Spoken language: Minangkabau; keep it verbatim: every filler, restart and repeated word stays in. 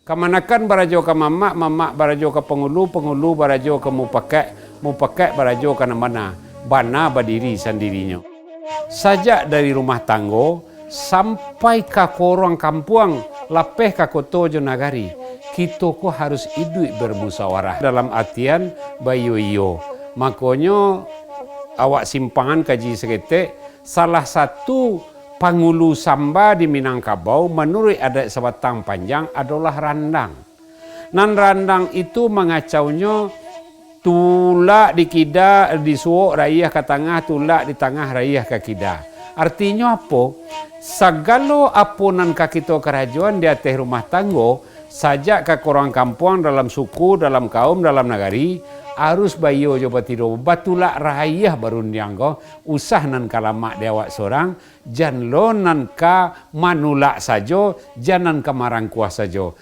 Kamanakan barajo ka mamak, mamak barajo ka pangulu, pangulu barajo ka mupakaik, mupakaik barajo ka nan bana, bana badiri sandirinyo. Sajak dari rumah tanggo sampai ka koruang kampuang, lapeh ka koto jo nagari, kito ko harus iduik bermusyawarah. Dalam artian baiyo-iyo. Makonyo, awak simpangan kaji saketek, salah satu pangulu samba di Minangkabau manuruik adaik sabatang panjang adolah randang. Nan randang itu mangacaunyo tulak di kida, di suok rayah ka tangah, tulak di tangah rayah ka kida. Artinyo apo? Sagalo apo nan ka kito karajoan di ateh rumah tanggo, sajak ka koruang kampuang, dalam suku, dalam kaum, dalam nagari, arus baiyo jo batido, batulak rayah barundiang ko, usah nan ka lamak di awak sorang, jan lo nan ka manulak sajo, jan nan ka marangkuah sajo.